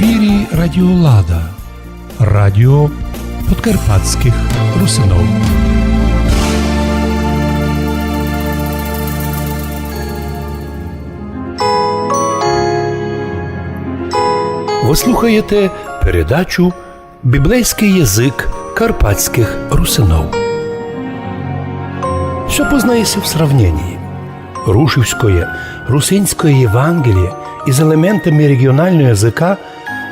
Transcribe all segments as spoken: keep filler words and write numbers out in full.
ефірі Радіо Лада, радіо подкарпатськых русинов. Вы слухаєте передачу «Біблейськый язык карпатськых русинов». Всьо познаєся в сравненії. Рушівськоє русинськоє Євангеліє из елементами реґіонального языка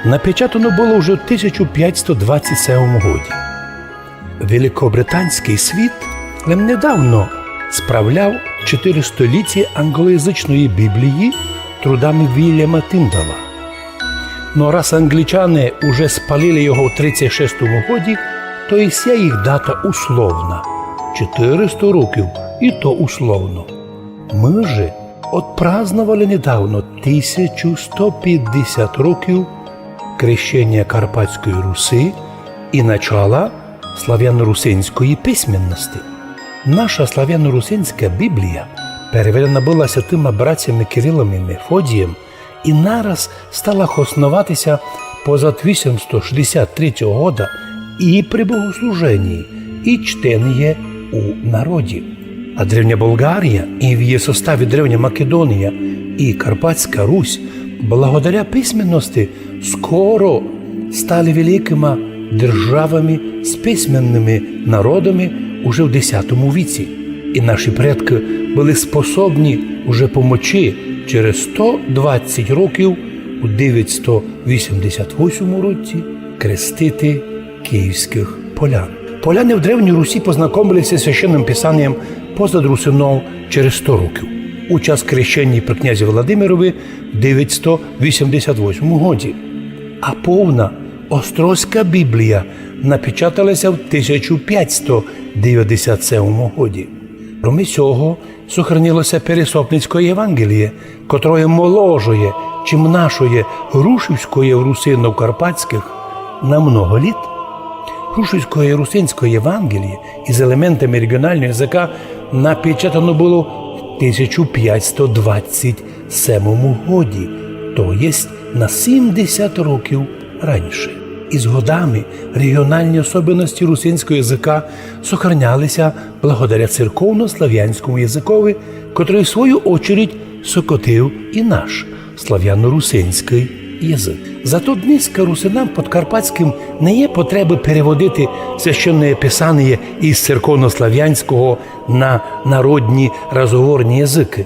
напечатано было уже в тисяча пятсто двадцять семому годі. Великобританськый світ лем недавно справляв чотиристолітіє англоязычної Біблії трудами Вільяма Тіндала. Но раз англічане уже спалили його в тридцять шестому годі, то и ся їх дата условна. Чотириста років, и то условно. Мы же отпраздновали недавно тисяча сто пятдесят років крещеня Карпатської Руси и начала славяно-русинської письменности. Наша славяно-русинська Біблія переведена была святыма братями Кирилом и Мефодієм и нараз стала хосноватися позад вісімсто шістдесят третього года и при богослуженії, и чтеніє у народі. А Древня Болгарія и в її составі Древня Македонія и Карпатська Русь благодаря письменности скоро стали великыма державами з письменными народами уже в десятому віці. И наші предкы были способні уже по мочи через сто двадцять років у девятсто вісімдесят восьмому році крестити київськых полян. Поляни в Древній Русі познакомили ся з Священным Писанієм позад русинов через сто років, у час крещеня при князі Владимирові в девятсто вісімдесят восьмому годі. А повна Острозька Біблія напечатала ся в тисяча пятсто девятдесят семому годі. Кроме сього, сохранило ся Пересопницькоє Євангеліє, котроє молодшоє, чим нашоє Грушівськоє в русинов карпатськых на много літ. Грушівськоє русинськоє Євангеліє из елементами реґіонального языка напечатано было в тисяча пятсто двадцять семому годі, то єсть на сімдесят років раніше. Из годами реґіональні особенности русинського языка сохраняли ся благодаря церковнославянському языкови, котрый, в свою очередь, сокотив и наш славяно-русинськый язык. Зато днеська русинам подкарпатськым не є потребы переводити Священноє Писаніє из церковнославянського на народні разговорні языкы.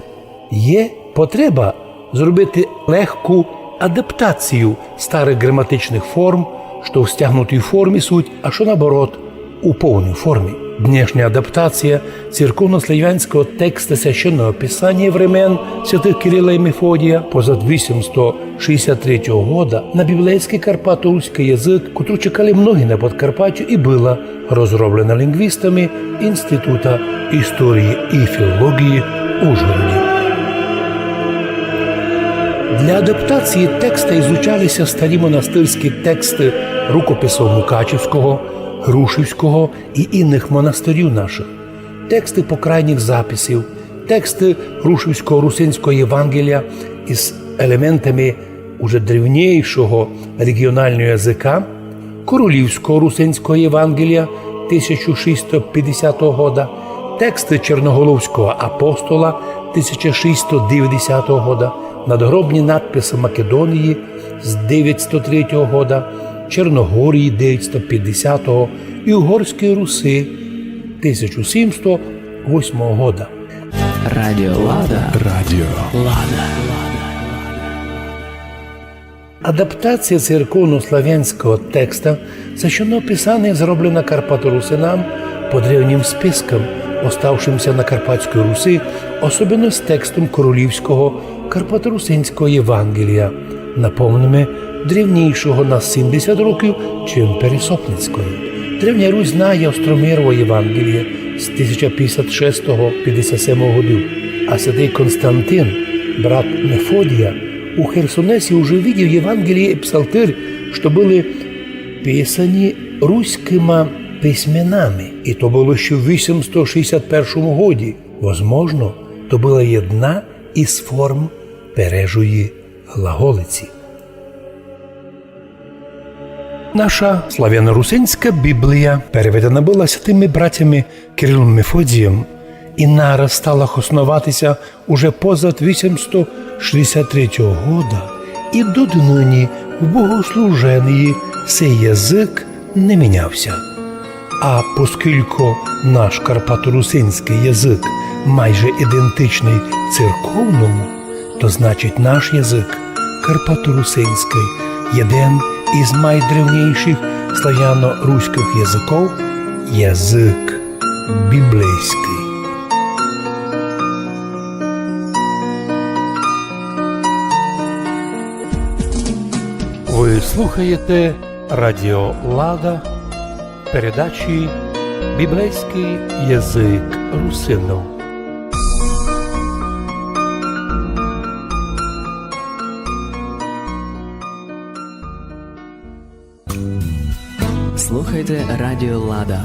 Є потреба зробити легку адаптацію старых ґраматичных форм, што в стягнутій формі суть, а што, наоборот, у повній формі. Днешня адаптація церковнославянського текста Священного Писаніє времен святых Кирила и Мефодія позад вісімсто шістдесят третього года на біблейськый карпато-руськый язык, котру чекали многі на Подкарпатю, и была розроблена лінґвістами Інститута історії и філолоґії в Ужгороді. Для адаптації текста изучали ся старі монастырські тексты рукописов Мукачівського, Грушівського и иных монастырів нашых, тексты покрайніх записів, тексты Грушівського русинського Євангелія из елементами уже древнійшого реґіонального языка, Королівського русинського Євангелія тисяча шістсто пятдесятого года, тексты Черноголовського апостола тисяча шістсто девятдесятого года, надгробні надписы Македонії з девятсто третього года, Черногорії девятсто пятдесятого и Угорської Руси тисяча сімсто восьмого года. Радіо Лада. Радіо Лада. Адаптація церковнославянського текста Священного Писаніє зроблена карпаторусинам по древнім спискам, оставшим ся на Карпатській Руси, особенно з текстом королівського карпаторусинського Євангелія, напомниме, древнійшого на сімдесят років, чим Пересопницькоє. Древня Русь знає Остромировоє Євангеліє з тисяча пятдесят шестого пятдесят семого годів, а святый Константин, брат Мефодія, у Херсонесі уже видів Євангеліє и Псалтырь, што были писані руськыма письменами, и то было ще в вісімсто шістдесят першому годі. Возможно, то была єдна из форм пережої глаголиці. Наша славяно-русинська Біблія переведена была святыми братями Кирилом Мефодієм і нараз стала хосновати ся уже позад вісемсто шістдесят третього года, і до днині в богослуженії сей язык не міняв ся. А поскілько наш карпаторусинськый язык майже ідентичный церковному, то значить наш язык карпаторусинськый єден із майдревнійшых славяно-руськых языков, язык біблейськый. Вы слухаєте Радіо Лада в передачі «Біблейськый язык русинов». Слухайте Радіо Лада.